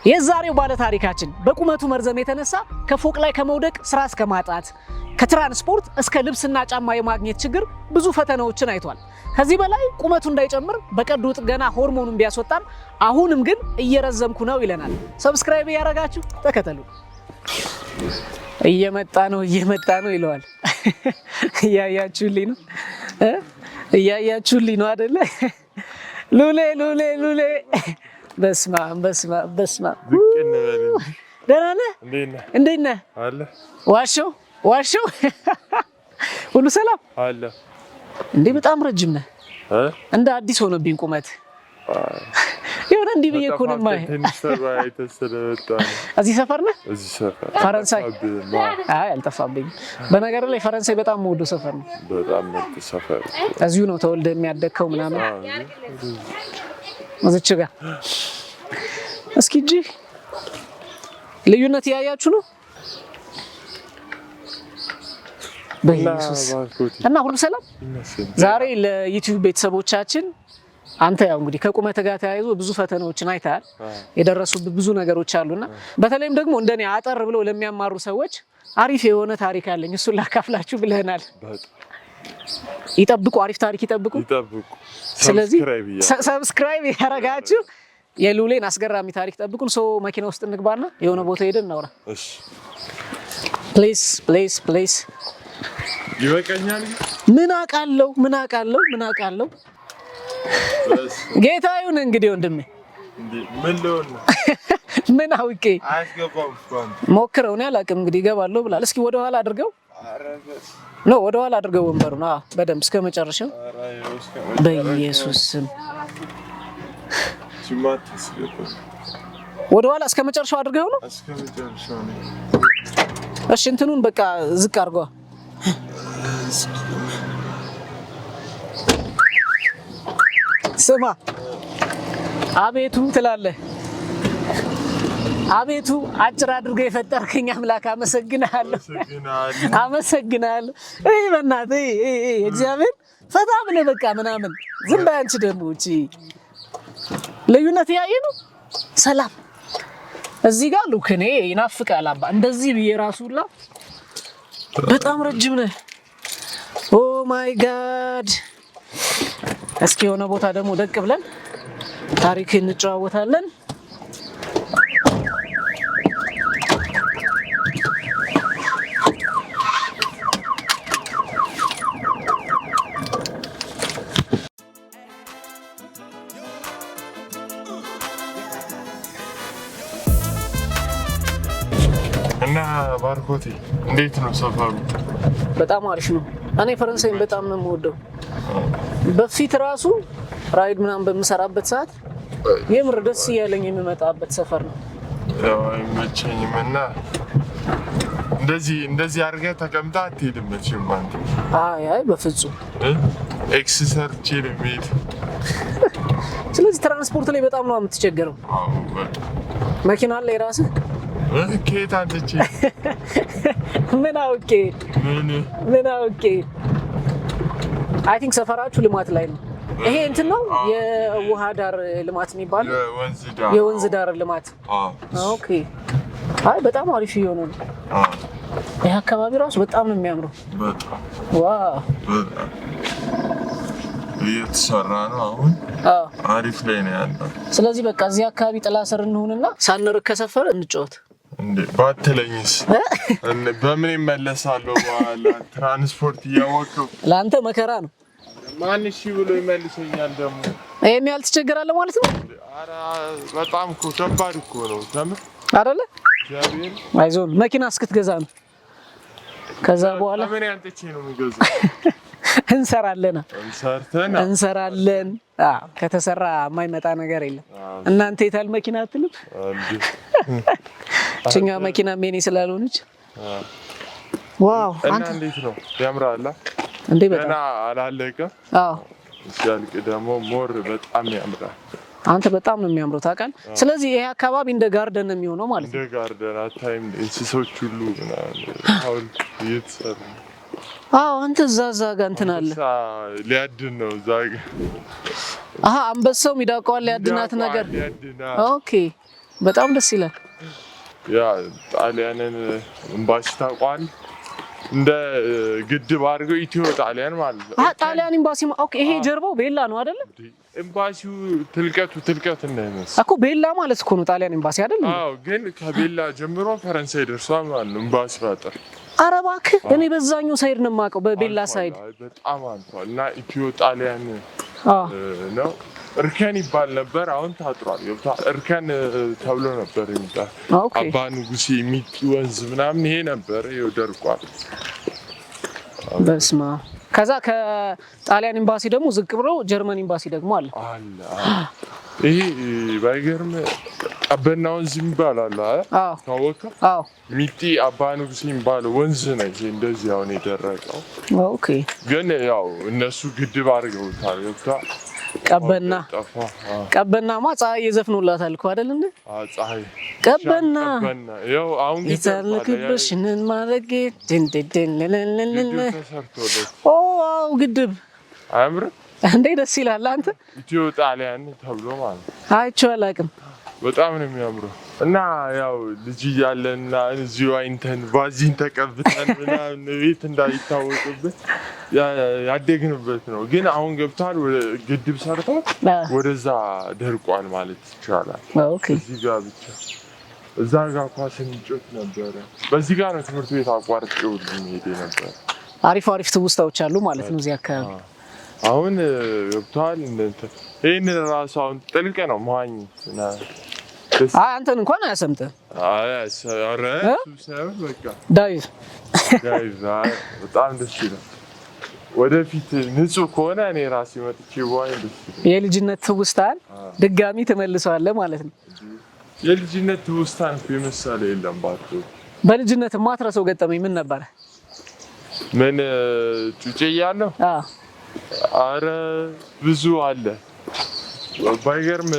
የዛሬው ባለ ታሪካችን በቁመቱ መርዘም የተነሳ ከፎቅ ላይ ከመውደቅ፣ ስራ እስከ ማጣት፣ ከትራንስፖርት እስከ ልብስና ጫማ የማግኘት ችግር ብዙ ፈተናዎችን አይቷል። ከዚህ በላይ ቁመቱ እንዳይጨምር በቀዶ ጥገና ሆርሞኑን ቢያስወጣም አሁንም ግን እየረዘምኩ ነው ይለናል። Subscribe እያደረጋችሁ ተከተሉ። እየመጣ ነው፣ እየመጣ ነው ይለዋል። እያያችሁልኝ ነው፣ እያያችሁልኝ ነው አደለ? ሉሌ ሉሌ ሉሌ፣ በስመ አብ፣ በስመ አብ፣ በስመ አብ። ደህና ነህ? እንዴት ነህ? ዋሸው ዋሸው፣ ሁሉ ሰላም አለ እንዴ? በጣም ረጅም ነህ። እንደ አዲስ ሆነብኝ ቁመት። የሆነ እንዲህ ብዬ እኮ ነው የማየህ። እዚህ ሰፈር ነህ? ፈረንሳይ? አይ አልጠፋብኝም። በነገር ላይ ፈረንሳይ በጣም የምወደው ሰፈር ነው። በጣም ምርጥ ሰፈር። እዚሁ ነው ተወልደህ የሚያደግከው ምናምን እዚች ጋር። እስኪ እጅ ልዩነት እያያችሁ ነው። በኢየሱስ፣ እና ሁሉ ሰላም። ዛሬ ለ YouTube ቤተሰቦቻችን አንተ ያው እንግዲህ ከቁመት ጋር ተያይዞ ብዙ ፈተናዎችን አይተሃል፣ የደረሱብህ ብዙ ነገሮች አሉና በተለይም ደግሞ እንደኔ አጠር ብለው ለሚያማሩ ሰዎች አሪፍ የሆነ ታሪክ አለኝ፣ እሱን ላካፍላችሁ ብለናል። ይጠብቁ፣ አሪፍ ታሪክ ይጠብቁ። ስለዚህ subscribe ያረጋችሁ የሉሌን አስገራሚ ታሪክ ጠብቁን። So መኪና ውስጥ እንግባና የሆነ ቦታ ሄደን እናውራ። Please, please, please። ይበቃኛል። ምን አውቃለሁ፣ ምን አውቃለሁ፣ ምን አውቃለሁ። ጌታ ይሁን እንግዲህ ወንድሜ። ምን አውቄ፣ ሞክረው፣ እኔ አላውቅም። እንግዲህ ይገባለሁ ብላል። እስኪ ወደኋላ አድርገው፣ no፣ ወደኋላ አድርገው ወንበሩን። አዎ፣ በደንብ እስከ መጨረሻው። በኢየሱስ ስም፣ ወደኋላ እስከ መጨረሻው አድርገው ነው። እሺ፣ እንትኑን በቃ ዝቅ አድርገዋ። ስማ፣ አቤቱ ትላለህ። አቤቱ አጭር አድርገህ የፈጠርከኝ አምላክ አመሰግናለሁ፣ አመሰግናለሁ። እይ በእናትህ፣ እግዚአብሔር ፈታ ብለህ በቃ ምናምን ዝም በይ። አንቺ ደግሞ እቺ ልዩነት ያየ ነው። ሰላም እዚህ ጋር look፣ እኔ ይናፍቃል አባ፣ እንደዚህ ብዬ ራሱ ሁላ በጣም ረጅም ነህ። Oh my God። እስኪ የሆነ ቦታ ደግሞ ደቅ ብለን ታሪክ እንጨዋወታለን። እና ባርኮቴ፣ እንዴት ነው ሰፈሩ? በጣም አሪፍ ነው። እኔ ፈረንሳይን በጣም ነው የምወደው። በፊት ራሱ ride ምናምን በምሰራበት ሰዓት የምር ደስ እያለኝ የምመጣበት ሰፈር ነው። ያው አይመቸኝም እና እንደዚህ እንደዚህ አድርገህ ተቀምጠህ አትሄድም መቼም አንተ። አይ አይ፣ በፍጹም። X ሰርቼ ነው የሚሄድ። ስለዚህ ትራንስፖርት ላይ በጣም ነው የምትቸገረው። አዎ፣ በጣም። መኪና አለ የራስህ? ከየት አንጥቼ? ምን አውቄ? ምን? ምን አውቄ። I think ሰፈራችሁ ልማት ላይ ነው። ይሄ እንትን ነው፣ የውሃ ዳር ልማት የሚባለው። የወንዝ ዳር። የወንዝ ዳር ልማት። Okay። አይ በጣም አሪፍ እየሆነ ነው። ይህ አካባቢ ራሱ በጣም ነው የሚያምረው። በጣም። Wow። በጣም እየተሰራ ነው አሁን። አሪፍ ላይ ነው ያለው። ስለዚህ በቃ እዚህ አካባቢ ጥላ ስር እንሁንና ሳንርቅ ከሰፈር እንጫወት። እንዴ ባትለኝስ በምን ይመለሳለሁ? በኋላ ትራንስፖርት እያወቅሁ ለአንተ መከራ ነው። ማን እሺ ብሎ ይመልሰኛል ደግሞ? ይሄን ያህል ትቸገራለህ ማለት ነው። ኧረ በጣም እኮ ከባድ እኮ ነው። ተምር አይደለ? እግዚአብሔር። አይዞን፣ መኪና እስክትገዛ ነው። ከዛ በኋላ ምን ያንጥቼ ነው የምገዛው? እንሰራለን። ሰርተን እንሰራለን። አዎ፣ ከተሰራ የማይመጣ ነገር የለም። እናንተ የታል መኪና አትልም? ችኛ መኪና ሜኔ ስላልሆነች። Wow። እና አንተ እንዴት ነው፣ ያምራል? እንዴ በጣም። ገና አላለቀም። ሲያልቅ ደግሞ more በጣም ያምራል። አንተ በጣም ነው የሚያምረው ታውቃለህ። ስለዚህ ይሄ አካባቢ እንደ garden ነው የሚሆነው ማለት ነው። እንደ garden አታይም? እንስሶች ሁሉ ምናምን ሐውልት እየተሰሩ ነው። አዎ፣ አንተ እዛ እዛ ጋር እንትን አለ። አንበሳ ሊያድን ነው እዛ ጋር። አሃ፣ አንበሳው ሚዳቋን ሊያድናት ነገር። ሊያድናት። Okay። በጣም ደስ ይላል። ያ ጣሊያንን ኤምባሲ ታውቀዋለህ? እንደ ግድብ አድርገው ኢትዮ ጣሊያን ማለት ነው። ጣሊያን ኤምባሲ። Okay፣ ይሄ ጀርባው ቤላ ነው አይደለ? ኤምባሲው ትልቀቱ ትልቀት እንዳይመስል እኮ ቤላ ማለት እኮ ነው ጣሊያን ኤምባሲ አይደል? አዎ፣ ግን ከቤላ ጀምሮ ፈረንሳይ ደርሷል ማለት ነው። ኤምባሲው አጥር። ኧረ እባክህ፣ እኔ በዛኛው side ነው የማውቀው፣ በቤላ side። በጣም አልፏል። እና ኢትዮ ጣሊያን ነው። እርከን ይባል ነበር፣ አሁን ታጥሯል። ገብቶሃል? እርከን ተብሎ ነበር የሚባል። አባ ንጉሴ፣ ሚጢ ወንዝ ምናምን ይሄ ነበር፣ ይኸው ደርቋል። በስመ አብ። ከዛ ከጣሊያን ኤምባሲ ደግሞ ዝቅ ብሎ ጀርመን ኤምባሲ ደግሞ አለ። አለ። ይሄ ባይገርም ቀበና ወንዝ የሚባል አለ። ታወቀው? ሚጢ አባ ንጉሴ የሚባለው ወንዝ ነው። ይሄ እንደዚህ አሁን የደረቀው። Okay። ግን ያው እነሱ ግድብ አድርገውታል። ገብቶሃል? ቀበና ቀበናማ ፀሐይ የዘፍኑላታል እኮ አይደል እንዴ? ፀሐይ ቀበና አሁን የታልክብሽንን ማድረጌ ድንድድን። ኦ wow፣ ግድብ አያምርም እንዴ? ደስ ይላል። አንተ ኢትዮ ጣሊያን ተብሎ ማለት አይቼው አላውቅም። በጣም ነው የሚያምረው። እና ያው ልጅ እያለንና እዚሁ አይንተን ቫዝሊን ተቀብተን ምናምን ቤት እንዳይታወቅብን ያደግንበት ነው። ግን አሁን ገብቷል፣ ግድብ ሰርተው ወደዛ ደርቋል ማለት ይቻላል። እዚህ ጋር ብቻ እዛ ጋር ኳስ እንጮት ነበረ። በዚህ ጋር ነው ትምህርት ቤት አቋርጬ ሁሉ መሄድ ነበረ። አሪፍ አሪፍ ትውስታዎች አሉ ማለት ነው እዚህ አካባቢ። አሁን ገብቷል። ይህንን ራሱ አሁን ጥልቅ ነው መዋኘት። አንተን እንኳን አያሰምጥም። Dive በጣም ደስ ይላል። ወደፊት ንጹህ ከሆነ እኔ ራሴ መጥቼ ብዋኝ ደስ ይላል። የልጅነት ትውስታን ድጋሚ ትመልሰዋለህ ማለት ነው። የልጅነት ትውስታን የመሰለ የለም። በልጅነት የማትረሳው ገጠመኝ ምን ነበረ? ምን ጩጬ እያለሁ? አረ ብዙ አለ። ባይገርም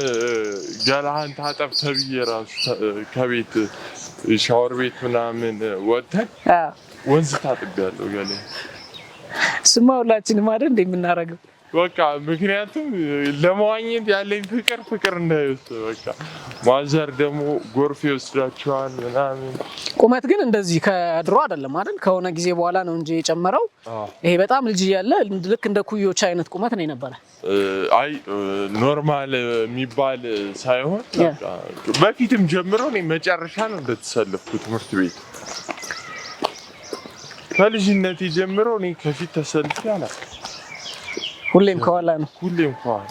ገላህን ታጠብ ተብዬ ራሱ ከቤት ሻወር ቤት ምናምን ወጥተን ወንዝ ታጥቤያለሁ ገላዬን። ስማ ሁላችንም አይደል እንደ የምናደርገው። በቃ ምክንያቱም ለመዋኘት ያለኝ ፍቅር ፍቅር እንዳይወስድ በቃ mother ደግሞ ጎርፍ ይወስዳቸዋል ምናምን። ቁመት ግን እንደዚህ ከድሮ አይደለም አይደል? ከሆነ ጊዜ በኋላ ነው እንጂ የጨመረው። ይሄ በጣም ልጅ እያለ ልክ እንደ ኩዮች አይነት ቁመት ነው የነበረ። አይ normal የሚባል ሳይሆን በፊትም ጀምሮ እኔ መጨረሻ ነው እንደተሰለፍኩ ትምህርት ቤት ከልጅነቴ ጀምሮ እኔ ከፊት ተሰልፌ አላውቅም። ሁሌም ከኋላ ነው። ሁሌም ከኋላ።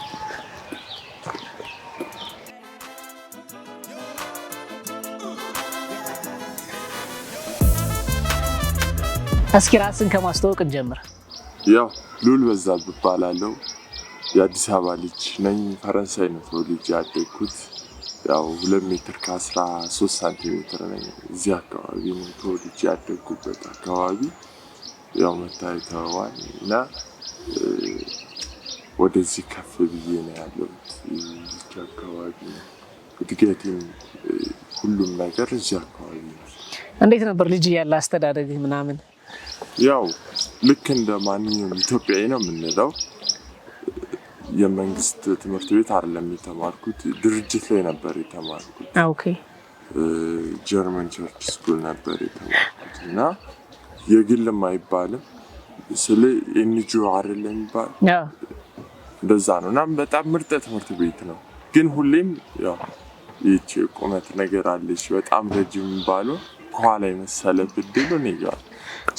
እስኪ ራስን ከማስተዋወቅ እንጀምር። ያው ሉል በዛብህ እባላለሁ። የአዲስ አበባ ልጅ ነኝ። ፈረንሳይ ነው ተወልጄ ያደግኩት። ያው 2 ሜትር ከ13 ሳንቲሜትር ነኝ። እዚህ አካባቢ ነው ተወልጄ ያደግኩበት አካባቢ ያው መታየተዋል እና ወደዚህ ከፍ ብዬ ነው ያለሁት። እዚህ አካባቢ ነው እድገቴም፣ ሁሉም ነገር እዚህ አካባቢ ነው። እንዴት ነበር ልጅ እያለ አስተዳደግህ ምናምን? ያው ልክ እንደ ማንኛውም ኢትዮጵያዊ ነው የምንለው። የመንግስት ትምህርት ቤት አይደለም የተማርኩት፣ ድርጅት ላይ ነበር የተማርኩት። German Church School ነበር የተማርኩት እና የግልም አይባልም ስለ NGO አይደለም የሚባል እንደዛ ነው። እና በጣም ምርጥ ትምህርት ቤት ነው። ግን ሁሌም ያው ይህች ቁመት ነገር አለች። በጣም ረጅም የሚባለው ከኋላ የመሰለ ብድሉ እኔ ጋር።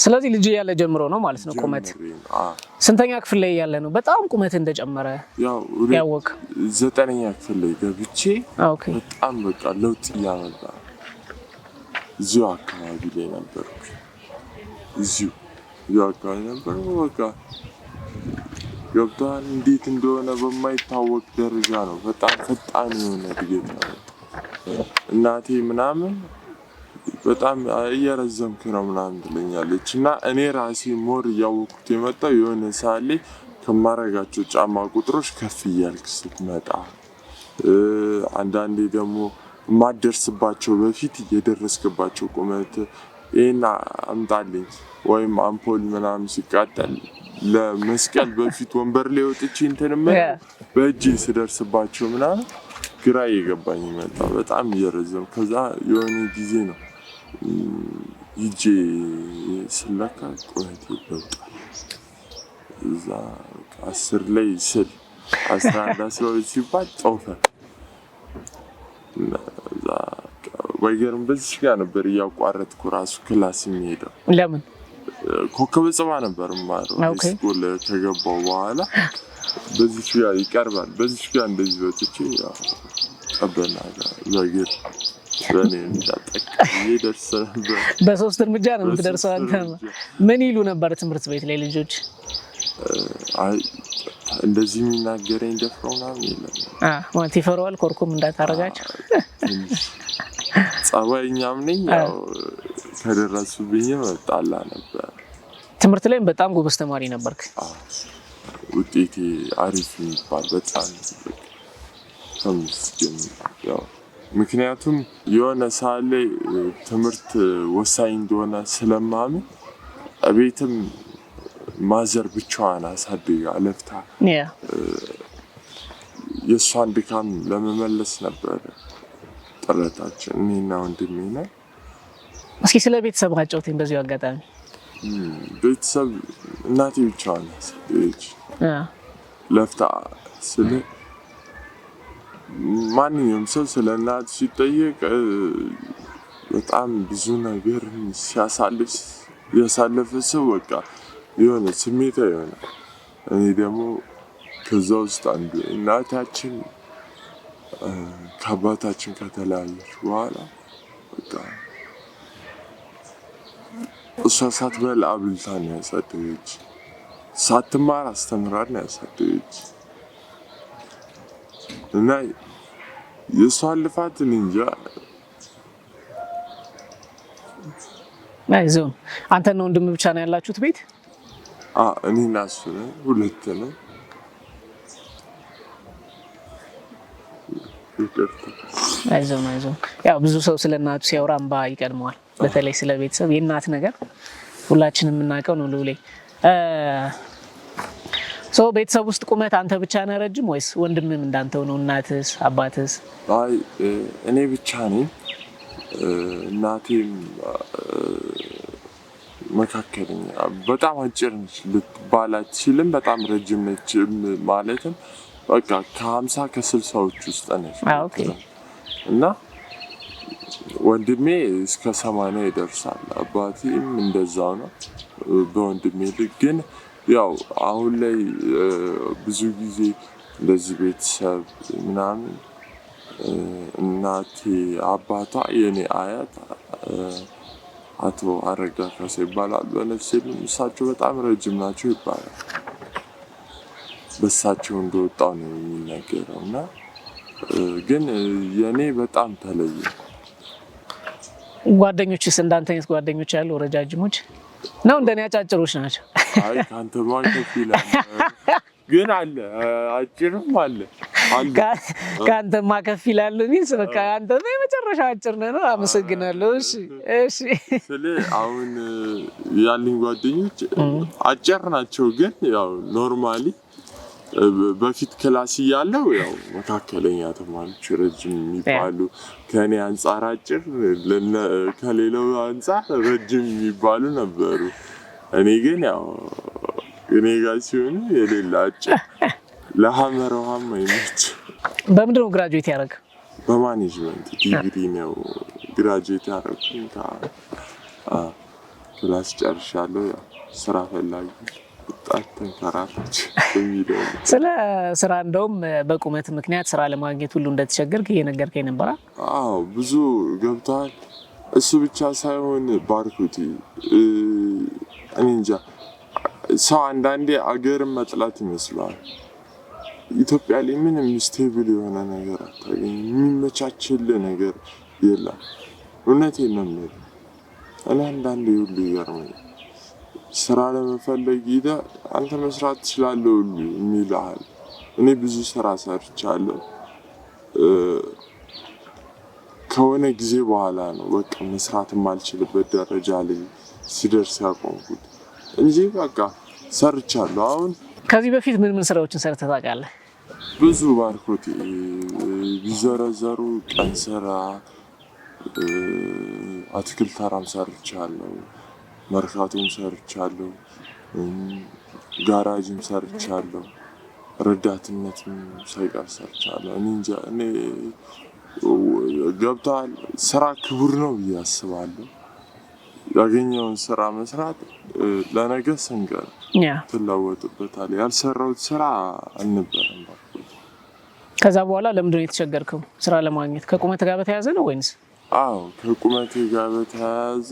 ስለዚህ ልጅ እያለ ጀምሮ ነው ማለት ነው ቁመት። ስንተኛ ክፍል ላይ እያለ ነው በጣም ቁመት እንደጨመረ ያወቅ? 9ኛ ክፍል ላይ ገብቼ በጣም በቃ ለውጥ እያመጣ እዚሁ አካባቢ ላይ ነበርኩ። እዚሁ አካባቢ ነበር። በቃ ገብቶሃል። እንዴት እንደሆነ በማይታወቅ ደረጃ ነው። በጣም ፈጣን የሆነ እድገት ነው። እናቴ ምናምን በጣም እየረዘምክ ነው ምናምን ትለኛለች። እና እኔ ራሴ more እያወቅኩት የመጣው የሆነ ሰዓት ላይ ከማረጋቸው ጫማ ቁጥሮች ከፍ እያልክ ስትመጣ፣ አንዳንዴ ደግሞ የማደርስባቸው በፊት እየደረስክባቸው ቁመት ይሄን አምጣልኝ ወይም አምፖል ምናምን ሲቃጠል ለመስቀል በፊት ወንበር ላይ ወጥቼ እንትን በእጄ ስደርስባቸው ምናምን ግራ እየገባኝ መጣ። በጣም እየረዘም ከዛ የሆነ ጊዜ ነው ሂጄ ስለካ ቁመቴ ለውጣል። እዛ 10 ላይ ስል 11 12 ሲባል ጦፈ። ባይገርም በዚህ ጋር ነበር እያቋረጥኩ ራሱ class የሚሄደው። ለምን? ኮከበ ጽባ ነበር የምማረው። School ከገባው በኋላ በዚች ጋር ይቀርባል። በዚች ጋር እንደዚህ ወጥቼ ቀበና ጋር በእግር በእኔ እንዳጠቅ ደርስ ነበር። በሶስት እርምጃ ነው የምትደርሰው አንተ። ምን ይሉ ነበር ትምህርት ቤት ላይ ልጆች? አይ እንደዚህ የሚናገረኝ ደፍረው ምናምን የለም። ማለት ይፈረዋል፣ ኮርኩም እንዳታረጋቸው። ጸባይኛም ነኝ። ያው ከደረሱብኝም እጣላ ነበር። ትምህርት ላይም በጣም ጎበዝ ተማሪ ነበርክ? ውጤቴ አሪፍ የሚባል በጣም ከ5 ያው ምክንያቱም የሆነ ሰዓት ላይ ትምህርት ወሳኝ እንደሆነ ስለማምን ቤትም mother ብቻዋን አሳድጋ ለፍታ የእሷን ድካም ለመመለስ ነበር ጥረታችን፣ እኔና ወንድሜ ነን። እስኪ ስለ ቤተሰብ አጫውተኝ በዚሁ አጋጣሚ። ቤተሰብ እናቴ ብቻዋን ያሳደገች ለፍታ ስለ ማንኛውም ሰው ስለ እናት ሲጠየቅ በጣም ብዙ ነገር ሲያሳልፍ ያሳለፈ ሰው በቃ የሆነ ስሜታዊ ይሆናል። እኔ ደግሞ ከዛ ውስጥ አንዱ እናታችን ከአባታችን ከተለያየች በኋላ በቃ እሷ ሳትበላ አብልታ ነው ያሳደገች። ሳትማር አስተምራ ነው ያሳደገች። እና የእሷን ልፋት እኔ እንጃ። አይዞህ። አንተና ወንድም ብቻ ነው ያላችሁት ቤት? እኔና እሱ ነን፣ ሁለት ነን። አይዞህ አይዞህ። ያው ብዙ ሰው ስለ እናቱ ሲያወራ እምባ ይቀድመዋል። በተለይ ስለ ቤተሰብ የእናት ነገር ሁላችንም የምናውቀው ነው። ልውሌ so ቤተሰብ ውስጥ ቁመት አንተ ብቻ ነህ ረጅም ወይስ ወንድምም እንዳንተው ነው? እናትስ አባትስ? አይ እኔ ብቻ ነኝ። እናቴም መካከለኛ፣ በጣም አጭር ነች ልትባል አትችልም። በጣም ረጅም ነች ማለትም በቃ ከ50 ከ60ዎች ውስጥ ነች። እና ወንድሜ እስከ 80 ይደርሳል። አባቴም እንደዛው ነው። በወንድሜ ልክ ግን ያው አሁን ላይ ብዙ ጊዜ እንደዚህ ቤተሰብ ምናምን እናቴ አባቷ የኔ አያት አቶ አረጋ ካሳ ይባላሉ። በነፍሴ እሳቸው በጣም ረጅም ናቸው ይባላል። በእሳቸው እንደወጣው ነው የሚነገረው። እና ግን የኔ በጣም ተለየ። ጓደኞችስ እንዳንተ አይነት ጓደኞች ያሉ ረጃጅሞች ነው እንደኔ አጫጭሮች ናቸው? አይ ካንተማ ከፍ ይላል። ግን አለ አጭርም አለ። ከአንተማ ከፍ ይላሉ means በቃ አንተማ የመጨረሻ አጭር ነህ ነው። አመሰግናለሁ። እሺ እሺ። ስለ አሁን ያለኝ ጓደኞች አጭር ናቸው፣ ግን ያው normally በፊት class እያለው ያው መካከለኛ ተማሪዎች ረጅም የሚባሉ ከኔ አንጻር አጭር ከሌላው አንጻር ረጅም የሚባሉ ነበሩ። እኔ ግን ያው እኔ ጋር ሲሆኑ የሌላ አጭር ለሀመር ውሃም አይመች። በምንድን ነው graduate ያደረግ? በ management ዲግሪ ነው graduate ያደረኩት። Class ጨርሻለሁ። ያው ስራ ፈላጊ ወጣት ተንከራታች የሚለው። ስለ ስራ እንደውም በቁመት ምክንያት ስራ ለማግኘት ሁሉ እንደተቸገርክ እየነገርከኝ ነበራ። አዎ ብዙ ገብተዋል። እሱ ብቻ ሳይሆን ባርኩቲ እኔ እንጃ ሰው አንዳንዴ አገርን መጥላት ይመስለዋል። ኢትዮጵያ ላይ ምንም stable የሆነ ነገር አታገኝም። የሚመቻችልህ ነገር የለም። እውነቴን ነው የምልህ። እኔ አንዳንዴ ሁሉ ይገርመኛል። ስራ ለመፈለግ ሂደህ አንተ መስራት ትችላለህ ሁሉ የሚልሃል። እኔ ብዙ ስራ ሰርቻለሁ። ከሆነ ጊዜ በኋላ ነው በቃ መስራት የማልችልበት ደረጃ ላይ ሲደርስ ያቆምኩት እንጂ በቃ ሰርቻለሁ። አሁን ከዚህ በፊት ምን ምን ስራዎችን ሰርተህ ታውቃለህ? ብዙ ባርኮት፣ ቢዘረዘሩ ቀን ስራ፣ አትክልት ተራም ሰርቻለሁ፣ መርካቶም ሰርቻለሁ፣ ጋራጅም ሰርቻለሁ፣ ረዳትነትም ሳይቀር ሰርቻለሁ። እኔ እንጃ እኔ ገብተዋል። ስራ ክቡር ነው ብዬ አስባለሁ። ያገኘውን ስራ መስራት ለነገ ስንቅ ነው፣ ትለወጥበታል። ያልሰራሁት ስራ አልነበረም። ከዛ በኋላ ለምንድን ነው የተቸገርከው ስራ ለማግኘት? ከቁመት ጋር በተያያዘ ነው ወይንስ? አዎ ከቁመቴ ጋር በተያያዘ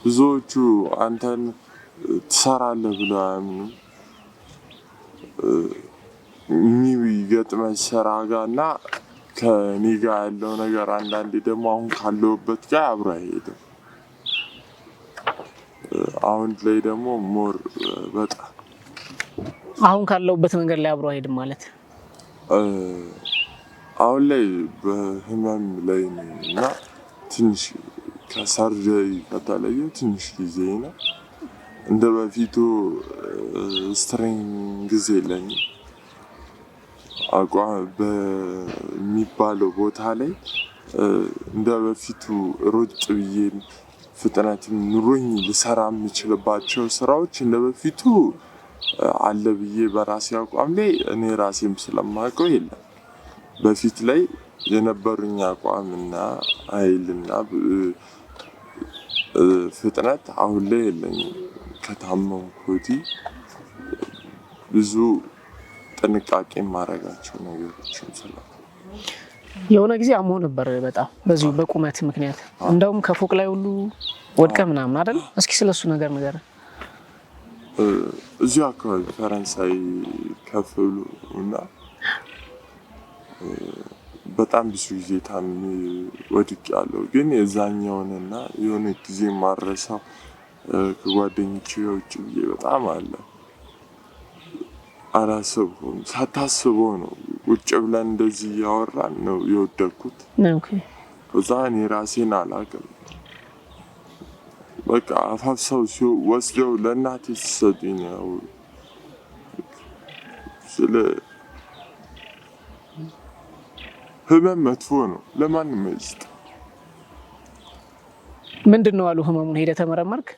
ብዙዎቹ አንተን ትሰራለህ ብለው አያምኑም። የሚገጥመህ ስራ ጋር እና ከኔ ጋር ያለው ነገር አንዳንዴ ደግሞ አሁን ካለሁበት ጋር አብሮ አይሄድም። አሁን ላይ ደግሞ more በጣም አሁን ካለሁበት መንገድ ላይ አብሮ አይሄድም ማለት አሁን ላይ በህመም ላይ ነኝ እና ትንሽ ከ surgery ከተለየ ትንሽ ጊዜ ነው። እንደ በፊቱ strength የለኝም። አቋም በሚባለው ቦታ ላይ እንደ በፊቱ ሮጥ ብዬ ፍጥነትም ኑሮኝ ልሰራ የምችልባቸው ስራዎች እንደ በፊቱ አለ ብዬ በራሴ አቋም ላይ እኔ ራሴም ስለማውቀው የለም። በፊት ላይ የነበሩኝ አቋምና ኃይልና ፍጥነት አሁን ላይ የለኝም። ከታመምኩ ወዲህ ብዙ ጥንቃቄ የማደርጋቸው ነገሮችም ስላሉ የሆነ ጊዜ አሞ ነበር በጣም በዚሁ በቁመት ምክንያት እንደውም ከፎቅ ላይ ሁሉ ወድቀ ምናምን አይደል? እስኪ ስለሱ ነገር ንገረን። እዚሁ አካባቢ ፈረንሳይ ከፍ ብሎ እና በጣም ብዙ ጊዜ ታምሜ ወድቄያለሁ። ግን የዛኛውንና የሆነ ጊዜ ማረሳው ከጓደኞቼ ውጭ ብዬ በጣም አለ አላሰብኩም። ሳታስበው ነው ቁጭ ብለን እንደዚህ እያወራን ነው የወደቅኩት። ከዛ እኔ ራሴን አላውቅም። በቃ አፋፍሰው ወስደው ለእናቴ ሲሰጡኝ ነው ስለ ህመም መጥፎ ነው፣ ለማንም አይስጥ። ምንድን ነው አሉ ህመሙን ሄደህ ተመረመርክ?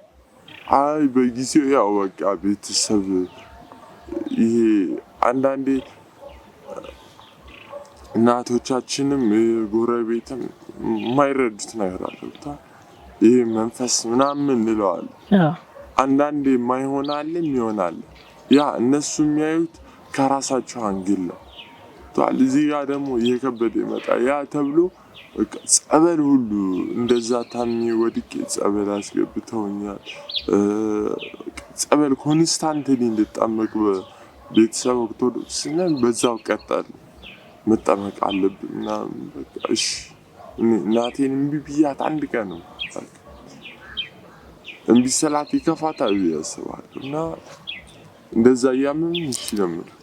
አይ በጊዜው ያው በቃ ቤተሰብ ይሄ አንዳንዴ እናቶቻችንም ጎረቤትም የማይረዱት ነገር አለ። ይሄ መንፈስ ምናምን እንለዋለን። አንዳንዴ የማይሆን አለ የሚሆን አለ። ያ እነሱ የሚያዩት ከራሳቸው angle ነው። እዚህ ጋር ደግሞ እየከበደ ይመጣል። ያ ተብሎ ጸበል ሁሉ እንደዛ ታምሜ ወድቄ ጸበል አስገብተውኛል። ጸበል constantly እንድጠመቅ ቤተሰብ ኦርቶዶክስ ነን። በዛው ቀጠል መጠመቅ አለብን ምናምን በቃ እሺ። እናቴን እምቢ ብያት አንድ ቀን ነው እምቢ ስላት ይከፋታል ብዬ አስባለሁ። እና እንደዛ እያመመኝ እሺ ነው የምልህ።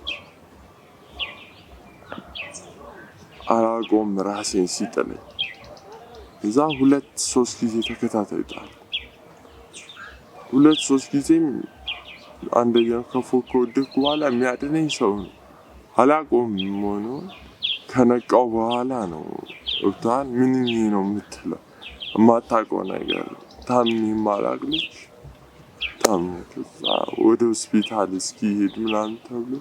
አላውቀውም ራሴን ሲጥለኝ እዛ 2-3 ጊዜ ተከታታይ ጣል። 2-3 ጊዜም አንደኛው ከፎቅ ከወደቅኩ በኋላ የሚያድነኝ ሰው ነው። አላውቀውም ሆኖ ከነቃው በኋላ ነው እብቷን ምን ነው የምትለው የማታውቀው ነገር ታምሜ የማላውቅ ልጅ ታምሜ ከዛ ወደ ሆስፒታል እስኪሄድ ምናምን ተብሎ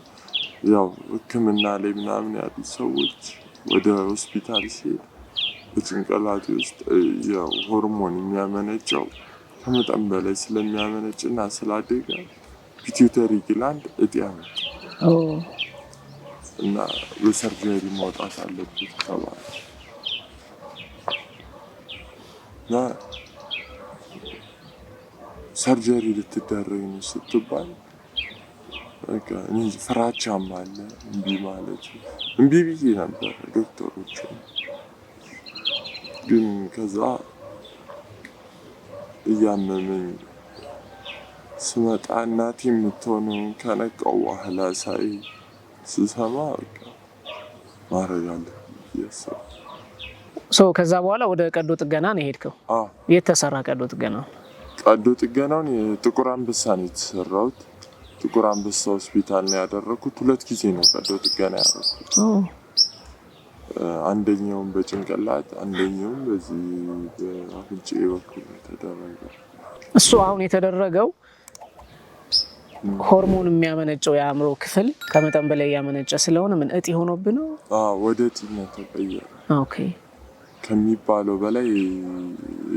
ያው ሕክምና ላይ ምናምን ያሉት ሰዎች ወደ ሆስፒታል ሲሄድ በጭንቅላቴ ውስጥ ያው ሆርሞን የሚያመነጨው ከመጠን በላይ ስለሚያመነጭና ስላደገ pituitary gland እጢ አመጣ እና በ surgery ማውጣት አለብህ ተባለ እና surgery ልትደረግ ነው ስትባል ፍራቻም አለ እምቢ ማለት እምቢ ብዬ ነበር ዶክተሮቹ። ግን ከዛ እያመመኝ ስመጣ እናቴ የምትሆነውን ከነቃው በኋላ ሳይ ስሰማ በቃ ማድረግ አለብኝ ብዬ አሰብኩ። ከዛ በኋላ ወደ ቀዶ ጥገና ነው የሄድከው? የት ተሰራ ቀዶ ጥገና? ቀዶ ጥገናውን የጥቁር አንበሳ ነው የተሰራሁት። ጥቁር አንበሳ ሆስፒታል ነው ያደረኩት። 2 ጊዜ ነው ቀዶ ጥገና ያደረኩት። አንደኛውም በጭንቅላት አንደኛውም በዚህ በአፍንጫዬ በኩል ተደረገ። እሱ አሁን የተደረገው ሆርሞን የሚያመነጨው የአእምሮ ክፍል ከመጠን በላይ ያመነጨ ስለሆነ ምን እጢ ሆኖብህ ነው? አዎ፣ ወደ እጢነት ተቀየረ። Okay። ከሚባለው በላይ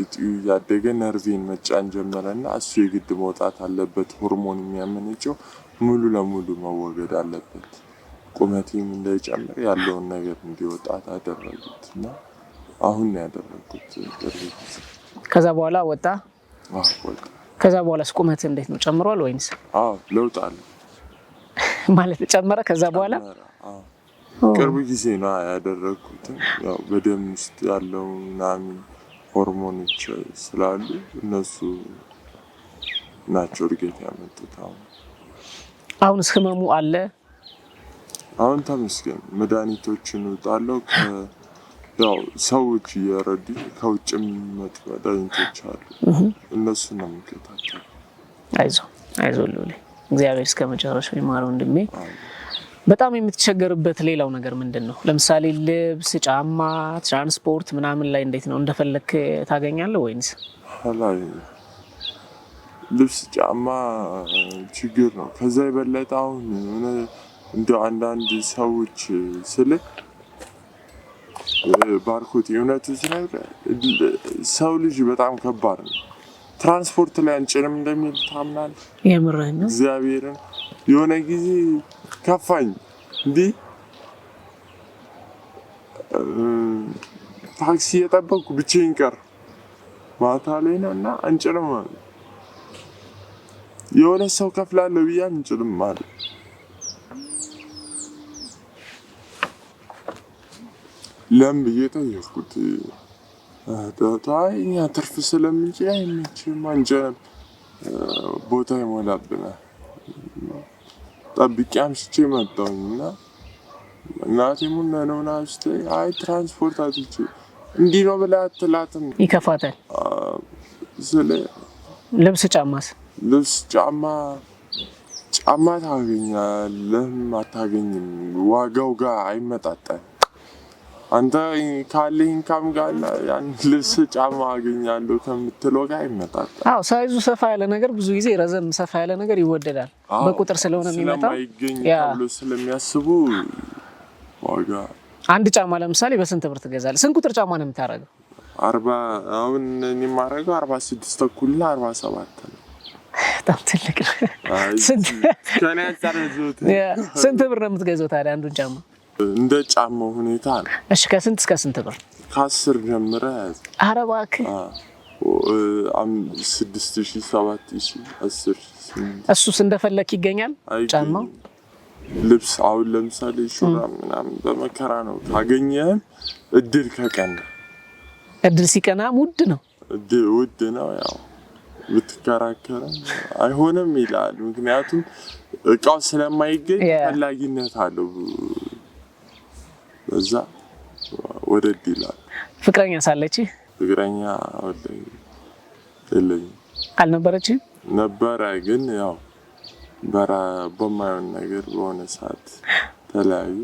እጢው እያደገ ነርቬን መጫን ጀመረና እሱ የግድ መውጣት አለበት። ሆርሞን የሚያመነጨው ሙሉ ለሙሉ መወገድ አለበት። ቁመቴም እንዳይጨምር ያለውን ነገር እንዲወጣ አደረጉት እና አሁን ነው ያደረጉት። ቅርብ ጊዜ። ከዛ በኋላ ወጣ። አዎ፣ ወጣ። ከዛ በኋላስ ቁመት እንዴት ነው? ጨምሯል ወይንስ? አዎ፣ ለውጥ አለ። ማለት ጨመረ ከዛ በኋላ? ጨመረ። አዎ። ቅርብ ጊዜ ነው ያደረግኩት። ያው በደም ውስጥ ያለው ምናምን ሆርሞኖች ስላሉ እነሱ ናቸው እድገት ያመጡት። አሁን አሁንስ ህመሙ አለ? አሁን ተመስገን መድኃኒቶችን እውጣለሁ። ያው ሰዎች እየረዱኝ ከውጭ የሚመጡ መድኃኒቶች አሉ፣ እነሱን ነው የምከታተለው። አይዞ አይዞ ልዑሌ፣ እግዚአብሔር እስከ መጨረሻው ይማረው ወንድሜ። በጣም የምትቸገርበት ሌላው ነገር ምንድን ነው? ለምሳሌ ልብስ፣ ጫማ፣ ትራንስፖርት ምናምን ላይ እንዴት ነው? እንደፈለክ ታገኛለህ ወይንስ? አላገኝም። ልብስ ጫማ ችግር ነው። ከዛ የበለጠ አሁን የሆነ እንደው አንዳንድ ሰዎች ስል ባርኮት የእውነቱ ስነግርህ ሰው ልጅ በጣም ከባድ ነው። ትራንስፖርት ላይ አንጭንም እንደሚል ታምናለህ? የምርህን ነው? እግዚአብሔርን የሆነ ጊዜ ከፋኝ። እንዲህ ታክሲ እየጠበቅኩ ብቻዬን ቀር ማታ ላይ ነው እና አንጭንም አለ። የሆነ ሰው ከፍላለሁ ብዬ አንጭንም አለ። ለምን ብዬ ጠየቅኩት። አይ እኛ ትርፍ ስለምንጭን አይመችም፣ አንጭንም፣ ቦታ ይሞላብናል። ጠብቄ አምሽቼ መጣሁኝ እና እናቴ ምን ነው ምናምን ስትለኝ አይ ትራንስፖርት አጥቼ እንዲህ ነው ብለህ አትላትም። ይከፋታል። ስለ ልብስ ጫማስ? ልብስ ጫማ ጫማ ታገኛለህም አታገኝም፣ ዋጋው ጋር አይመጣጠን። አንተ ካለህ income ጋር ያን ልብስ ጫማ አገኛለሁ ከምትለው ጋር አይመጣጠን። አዎ፣ size ኡ ሰፋ ያለ ነገር ብዙ ጊዜ ረዘም ሰፋ ያለ ነገር ይወደዳል። በቁጥር ስለሆነ የሚመጣው ስለማይገኝ ተብሎ ስለሚያስቡ ዋጋ። አንድ ጫማ ለምሳሌ በስንት ብር ትገዛለህ? ስንት ቁጥር ጫማ ነው የምታደርገው? 40፣ አሁን እኔ የማደርገው 46.5 እና 47 ነው። በጣም ትልቅ ነው። ከእኔ አንጻር ስንት ብር ነው የምትገዛው ታዲያ አንዱን ጫማ? እንደ ጫማው ሁኔታ ነው። እሺ፣ ከስንት እስከ ስንት ብር? ከ10 ጀምረህ። ኧረ እባክህ። 6,000፣ 7,000፣ 10,000፣ 8,000። እሱስ እንደፈለክ ይገኛል ጫማው? ልብስ አሁን ለምሳሌ ሹራብ ምናምን በመከራ ነው፣ ካገኘህም እድል ከቀና። እድል ሲቀና ውድ ነው። ውድ ነው። ያው ብትከራከርም አይሆንም ይላል። ምክንያቱም እቃው ስለማይገኝ ፈላጊነት አለው። በዛ ወደድ ይላል። ፍቅረኛ ሳለች? ፍቅረኛ የለኝም። አልነበረችም? ነበረ፣ ግን ያው በማይሆን ነገር በሆነ ሰዓት ተለያዩ።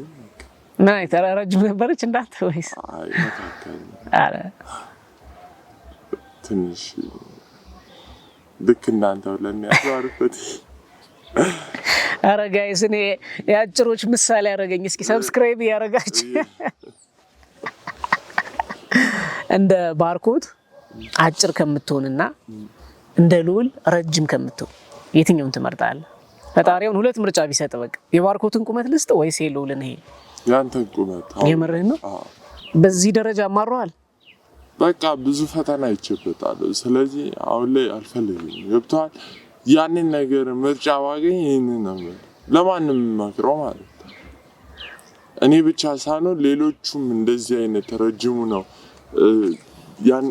ምን አይነት ረጅም ነበረች እንዳንተ ወይስ? አይ፣ መካከል። ትንሽ ልክ እንዳንተ ብለን ያለው። ኧረ guys፣ እኔ የአጭሮች ምሳሌ ያደረገኝ። እስኪ subscribe እያደረጋችሁ እንደ ባርኮት አጭር ከምትሆንና እንደ ልዑል ረጅም ከምትሆን የትኛውን ትመርጣለህ? ፈጣሪውን ሁለት ምርጫ ቢሰጥ በቃ የባርኮትን ቁመት ልስጥ ወይስ የልዑልን? ይሄ ያንተን ቁመት። የምርህን ነው? በዚህ ደረጃ አማረዋል። በቃ ብዙ ፈተና አይቼበታለሁ። ስለዚህ አሁን ላይ አልፈልግም። ገብቶሃል? ያንን ነገር ምርጫ ባገኝ ይህንን ነው ለማንም መክረው ማለት ነው። እኔ ብቻ ሳልሆን ሌሎቹም እንደዚህ አይነት ረጅሙ ነው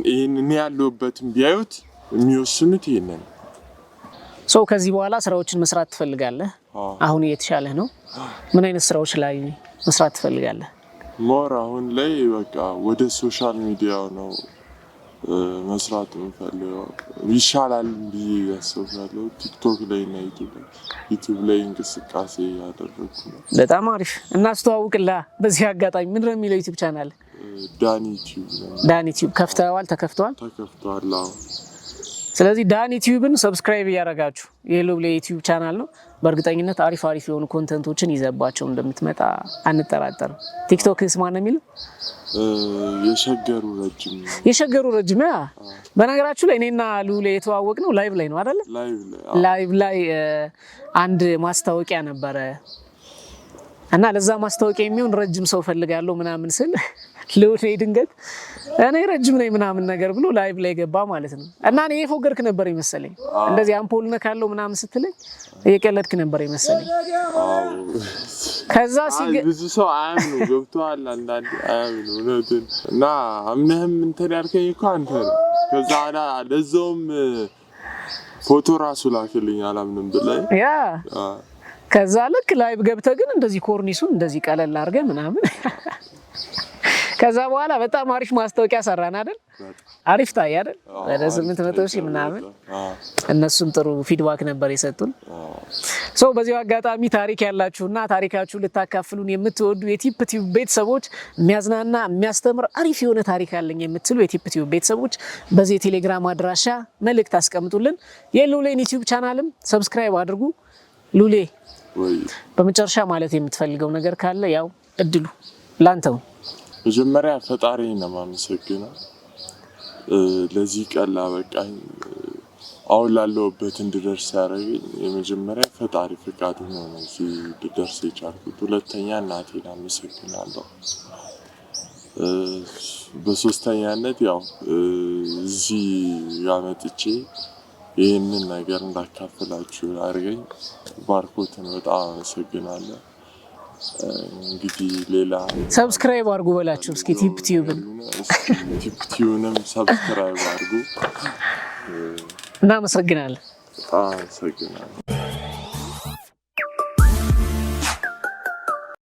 ይህን እኔ ያለሁበትን ቢያዩት የሚወስኑት ይህንን። ሰው ከዚህ በኋላ ስራዎችን መስራት ትፈልጋለህ? አሁን እየተሻለህ ነው። ምን አይነት ስራዎች ላይ መስራት ትፈልጋለህ? More አሁን ላይ በቃ ወደ social media ው ነው። መስራት የምፈልገው ይሻላል ብዬ እያሰብኩ ያለው ቲክቶክ ላይ እና ዩቲዩብ ላይ፣ ዩቲዩብ ላይ እንቅስቃሴ ያደረግኩ ነው። በጣም አሪፍ። እናስተዋውቅላ በዚህ አጋጣሚ፣ ምንድን ነው የሚለው ዩቲዩብ ቻናል? ዳኒ ቲዩብ ነው። ዳኒ ቲዩብ ከፍተዋል? ተከፍተዋል? ተከፍቷል። አዎ። ስለዚህ ዳኒ ቲዩብን subscribe እያደረጋችሁ፣ የሉሌ ዩቲዩብ ቻናል ነው። በእርግጠኝነት አሪፍ አሪፍ የሆኑ content ኦችን ይዘባቸው እንደምትመጣ አንጠራጠርም። ቲክቶክስ ማን ነው የሚለው? የሸገሩ ረጅም። የሸገሩ ረጅም። Yeah፣ በነገራችሁ ላይ እኔና ሉሌ የተዋወቅነው live ላይ ነው አይደለ? ላይቭ ላይ። ላይቭ ላይ አንድ ማስታወቂያ ነበረ እና ለዛ ማስታወቂያ የሚሆን ረጅም ሰው ፈልጋለሁ ምናምን ስል ልዑሌ ድንገት እኔ ረጅም ነኝ ምናምን ነገር ብሎ live ላይ ገባ ማለት ነው። እና እኔ የፎገርክ ነበር ይመሰለኝ፣ እንደዚህ አምፖል ነካለው ምናምን ስትለኝ እየቀለድክ ነበር ይመሰለኝ። ከዛ ብዙ ሰው አያምኑ፣ ገብቶሃል። አንዳንዴ አያምኑ እውነትን እና አምነህም እንትን ያልከኝ እኮ አንተ ነው። ከዛ ኋላ ለዛውም ፎቶ ራሱ ላክልኝ አላምንም ብለህ። Yeah፣ ከዛ ልክ live ገብተህ ግን እንደዚህ ኮርኒሱን እንደዚህ ቀለል አድርገህ ምናምን፣ ከዛ በኋላ በጣም አሪፍ ማስታወቂያ ሰራን አይደል? አሪፍ ታየ አይደል? ወደ 800,000 ምናምን፣ እነሱም ጥሩ feedback ነበር የሰጡን። So በዚሁ አጋጣሚ ታሪክ ያላችሁና ታሪካችሁ ልታካፍሉን የምትወዱ የቲፕ ቲዩብ ቤተሰቦች፣ የሚያዝናና የሚያስተምር አሪፍ የሆነ ታሪክ አለኝ የምትሉ የቲፕ ቲዩብ ቤተሰቦች በዚህ የቴሌግራም አድራሻ መልእክት አስቀምጡልን። የሉሌን ዩቲዩብ channel ም subscribe አድርጉ። ሉሌ፣ በመጨረሻ ማለት የምትፈልገው ነገር ካለ ያው እድሉ ላንተው። መጀመሪያ ፈጣሪ ነው የማመሰግነው ለዚህ ቀን ላበቃኝ፣ አሁን ላለሁበት እንድደርስ ያደረገኝ የመጀመሪያ ፈጣሪ ፈቃዱ ነው እዚህ ልደርስ የቻልኩት። ሁለተኛ እናቴን አመሰግናለሁ። በሶስተኛነት ያው እዚህ ጋር መጥቼ ይህንን ነገር እንዳካፍላችሁ አድርገኝ ባርኮትን በጣም አመሰግናለሁ። እንግዲህ ሌላ Subscribe አድርጉ በላችሁ እስኪ ቲፕ ቲዩብን። ቲፕ ቲዩብንም subscribe አድርጉ። እናመሰግናለን። በጣም አመሰግናለሁ።